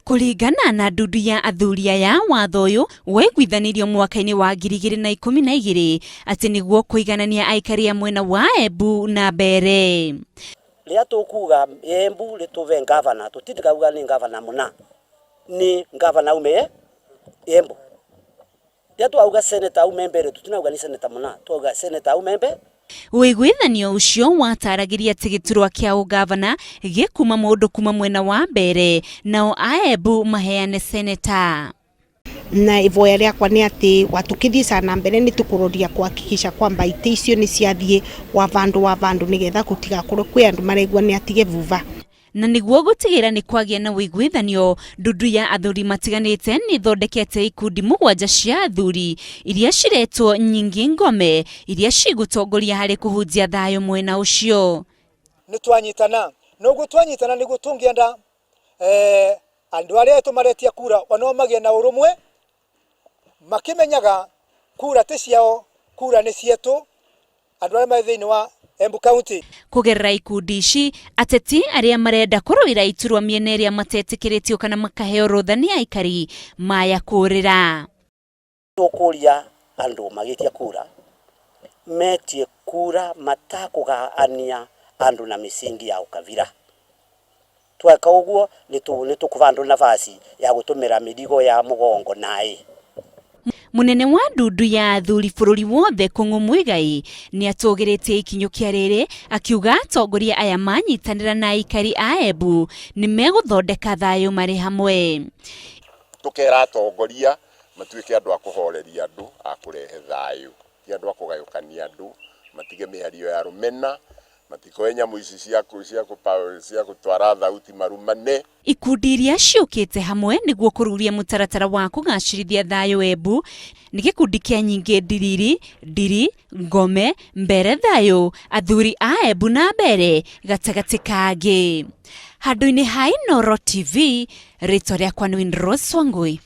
Kũringana na ndundu ya athuri aya, watho ũyũ waiguithanirio mwaka-inĩ wa 2012 atĩ nĩguo kũiganania aikari a mwena wa Embu na Mbeere. Rĩrĩa tũkuga Embu rĩtũve ngavana, tũtindikauga nĩ ngavana mũna, nĩ ngavana aume Embu. Rĩrĩa twauga senator aume Mbeere, tũtinauga nĩ senator mũna, twauga senator aume Mbeere. Ũiguithanio ũcio wataragĩria atĩ gĩturwa kĩa ũgavana gĩkuma mũndũ kuma mwena wa Mbeere, nao a Embu maheane seneta. Na ivoya rĩakwa nĩ atĩ watũkĩthiĩ na mbere nĩ tũkũroria kuhakikisha kwamba itĩ icio nĩ ciathiĩ wa vandu wa vandu nĩgetha gũtigakorwo kwĩ andũ maraigua nĩ atige vuva. Na nĩguo gũtigĩra nĩ kwagĩa na ũiguithanio, ndundu ya athuri matiganĩte nĩ ĩthondekete ikundi 7 cia athuri iria ciretwo Nyingi Ngome, iria cigũtongoria harĩ kũhunjia thayũ mwena ũcio. Nĩ twanyitana, noguo twanyitana nĩguo tũngĩenda andũ arĩa tũmaretia kura onao magĩe na ũrũmwe, makĩmenyaga kura ti ciao, kura nĩ cietũ, andũ arĩa marĩ thĩinĩ wa Embu County. Kũgerera ikundi ici, ateti arĩa marenda kũrũĩra iturwa mĩena ĩrĩa matetĩkĩrĩtio kana makaheo rũtha nĩ aikari maya kũrĩra. Tũkũria andũ magĩtia kura, metie kura matakũgaania andũ na mĩsingi ya ũkabira. Tweka ũguo nĩ tũkũva andũ nafasi ya gũtũmĩra mĩrigo ya mũgongo naĩ. Munene wa ndundu ya athuri bũrũri wothe Kũng'ũ Muigai nĩ atũgĩrĩtie ikinyũkia rĩrĩ akiuga atongoria aya manyitanĩra na aikari a Embu nĩ megũthondeka thayũ marĩ hamwe. Tũkera atongoria matuĩke andũ a kũhoreria andũ, a kũrehe thayũ, ti andũ a kũgayũkania andũ, matige mĩario ya rũmena, matikoe nyamũ ici cia gũtwara thauti marumane. Ikundi iria ciũkĩte hamwe nĩguo kũruria mũtaratara wa kũgacĩrithia thayũ Embu nĩ gĩkundi kĩa Nyingĩ Ndiriri, Ndiri, Ngome, Mbere Thayũ, athuri a Embu na Mbeere gatagatĩ kangĩ. Handũ-inĩ ha Inooro TV, rĩtwa rĩakwa nĩ Winrose Wangui.